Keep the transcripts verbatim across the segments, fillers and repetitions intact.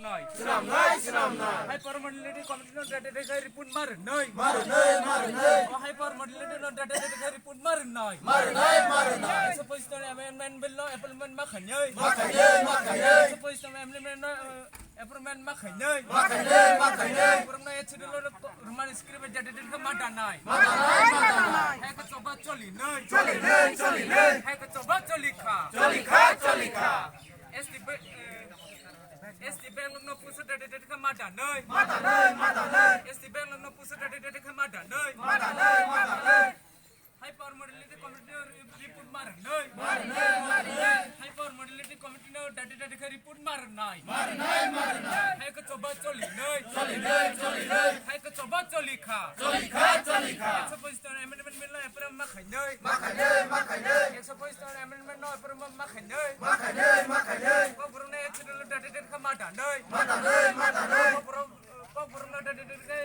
Swnamnai, swnamnai. High Power Modality Committee no data data report mar nai. Mar nai, mar nai. O High Power Modality no data data report mar nai. Mar nai, mar nai. Executive Amendment Bill no appointment ma khainai. Ma khainai, ma khainai. Executive Amendment no, uh, appointment ma khainai. Ma khainai, ma khainai. Borok no H D L no Roman script data data ma danai. Ma danai, ma danai. Hai ka choba choli nai. Choli nai, choli nai. Hai ka choba choli kha. Choli kha, choli kha. S T B, eh, S T bank no puso date date kha ma da nai. Ma da nai, ma da nai. S T bank no puso date date kha ma da nai. Ma da nai, ma da nai. High Power Modality Committee no re-, report mar nai. Mar nai, mar nai. High Power Modality Committee no date date kha report mar nai. Mar nai, mar nai. Hai ka choba choli nai. Choli nai, choli nai. Hai ka choba choli kha. Choli kha, choli kha. Executive Amendment Bill no approve ma khainai. Ma khainai, ma khainai. Executive Amendment no approve ma khainai. Ma khainai, ma khainai. Kokborok no H D L date date kha ma danai. Ma danai, ma danai. Kokborok, kokborok no date date kha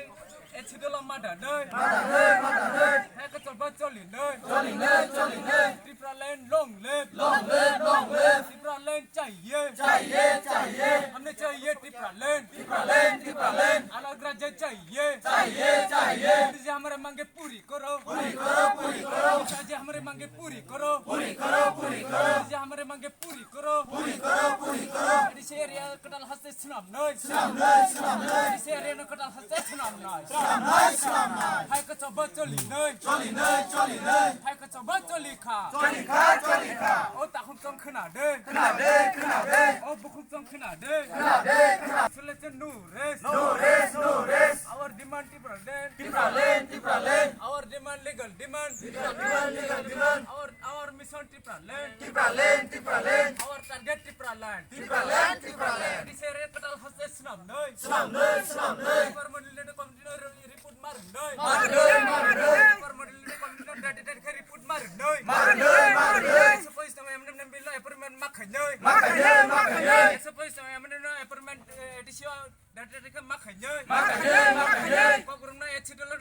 H D L ma danai. Ma danai, ma danai. Hai ka choba choli nai. Choli nai, choli nai. Tipraland long live. Long live, long live. Tipraland chahiye. Chahiye, chahiye. Humne chahiye Tipraland. Tipraland, Tipraland. Alag rajya chahiye. Chahiye, chahiye. Modi ji hamare mange puri karo. Puri karo, puri karo. Modi ji hamare mange puri karo. Puri karo, puri karo. Modi ji hamare mange puri karo. Puri karo, puri karo. A D C area kwtal haste swnam nai. Swnam nai, swnam nai. A D C area no kwtal haste swnam nai. Swnam nai, swnam nai. Hai ka choba choli nai. Choli nai, choli nai. Hai ka choba choli kha. Choli kha, choli kha. O takhuk chong khna de. Khna de, khna de. O bukhuk chong khna de. Khna de, khna. Sule chen no rest. No rest, no rest. Our demand Tipraland. Tipraland, Tipraland. Our demand, legal demand. Legal demand, legal demand. Our, our mission Tipraland. Tipraland, Tipraland. Our target Tipraland. Tipraland, Tipraland. A D C area kwtal haste swnam nai. Swnam nai, swnam nai. High Power Modality Committee no re-, report mar nai. Mar nai, mar nai. High Power Modality Committee no date date kha report mar nai. Mar nai, mar nai. Executive Amendment Bill no appointment ma khainai. Ma khainai, ma khainai. Executive Amendment no appointment, eh, A D C o date date kha ma khainai. Ma khainai, ma khainai. Kokborok no H D L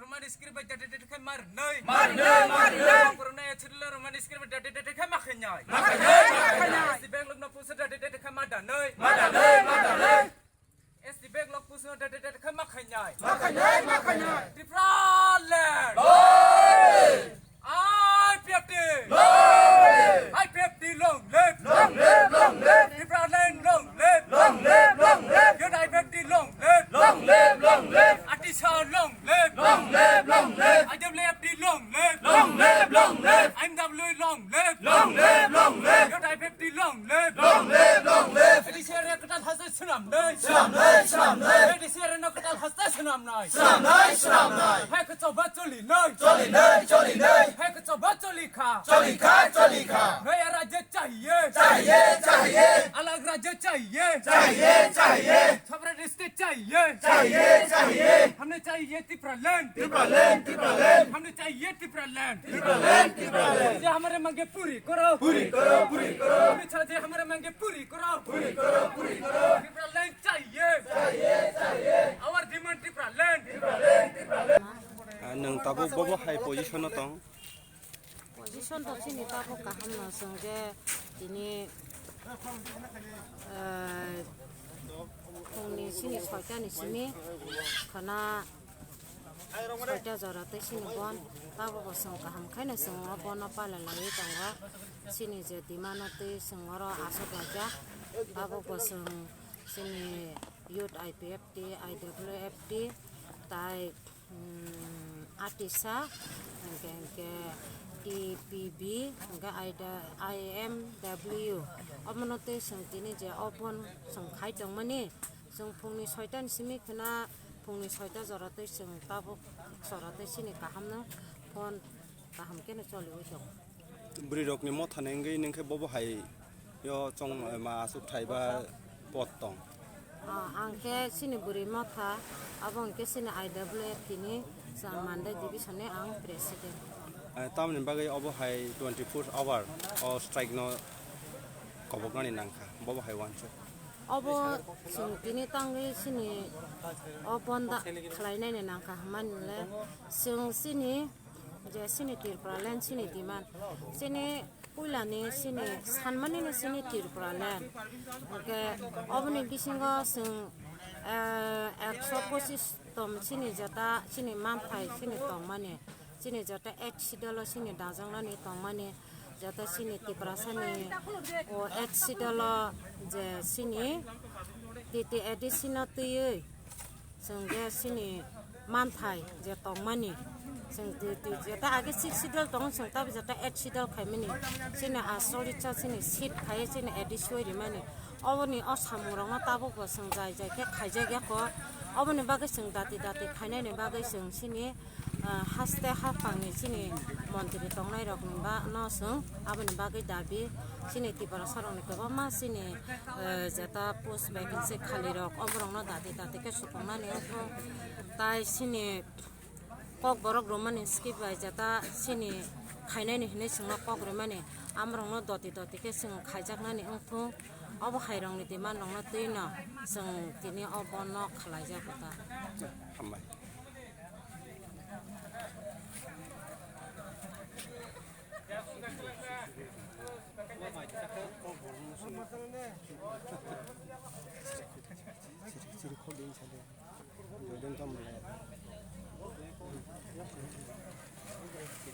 Roman script bai date date kha mar nai. Mar nai, mar nai. Kokborok no H D L Roman script bai date date kha ma khainai. Ma khainai, ma khainai. S T bank no puso date date kha ma danai. Ma danai, ma danai. S T bank lok puso date date kha ma khainai. Ma khainai, ma khainai. Tipraland. Long live. I P F T. Long live. I P F T long live. Long live, long live. Tipraland long live. Long live, long live. Youth I P F T long live. Long live, long live. Atisa long live. Long live, long live. I W F T long live. Long live, long live. M W long live. Long live, long live. Youth I P F T long live. Long live, long live. A D C area kwtal haste swnam nai. Swnam nai, swnam nai. A D C area no kwtal haste swnam nai. Swnam nai, swnam nai. Hai ka choba choli nai. Choli nai, choli nai. Hai ka choba choli kha. Choli kha, choli kha. Naya rajya chahiye. Chahiye, chahiye. Alag rajya chahiye. Chahiye, chahiye. Separate state chahiye. Chahiye, chahiye. Humne chahiye Tipraland. Tipraland, Tipraland. Humne chahiye Tipraland. Tipraland, Tipraland. Modi ji hamare mange puri karo. Puri karo, puri karo. Amit Shah ji hamare mange puri karo. Puri karo, puri karo. Tipraland chahiye. Chahiye, chahiye. Our demand Tipraland. Tipraland, Tipraland. Ah, nwng tabuk bobo hai position o tong? Position to chini tabuk kaham no, chwng je tini, eh, phungni chini soita ni simi khwna soita jora tei chini bon, tabuk bo chwng kaham khaino chwng o bono pala laiwi tongo. Chini je demand o twi chwng oro aswk laijak, tabuk bo chwng chini Youth I P F T, I W F T, tai Hmm, Atisa, hingke, hingke T P B, hingke I D, I M W. Omono tei chwng tini je open chwng khai tongmani, chwng phungni soita ni simi khwna phungni soita jora tei chwng tabuk jora tei chini kahamno phone kaham keno choliwi tongo. Bwrwi rokni motha ni wngwi ningkhe bobo hai yo chong ma aswk thai ba pot tong. Ah, ang khe chini bwrwi motha, abo hwnkhe chini I W F T ni Mandai division ni ang president. Eh, tamoni bagwi obo hai twenty four hour o strike no koboknani nangkha, bobo hai uansuk. Obo chwng tini tangwi chini o bonda khlainani nangkha hwnmani le chwng chini je chini Tripura land chini demand chini puilani chini sanmani no chini Tripura land. Hwnkhe oboni bisingo chwng, eh, ekso pochis tom chini jeta chini manthai chini tongmani. Chini jeta eight schedule o chini dajaknani tongmani, jeta chini Tiprasani o eight schedule o je chini T T A D C no twiwi chwng je chini manthai je tongmani, chwng twi twi jeta age six schedule tongo, chwng tabi jeta eight schedule khaimani, chini asoricha chini seat khaiwi chini A D C o rimani. Oboni o samungrokno tabukbo chwng jai jai khe khaijak ya kho. Oboni bagwi chwng dati dati khainani bagwi chwng chini, ah, haste haphangni chini montri tongnairokni ba no chwng aboni bagwi dabi chini Tiprasarokni kwbangma chini, eh, jeta post vacancy khalirok oborokno dati dati khe supungnani wngkha. Tai chini Kokborok romani skip bai jeta chini khainani hinwi chwngno kok rwmani, amorokno doti doti khe chwng khaijaknani wngthung. Obo hairokni demand rokno twino chwng tini o bono khlaijago ta. Hambai.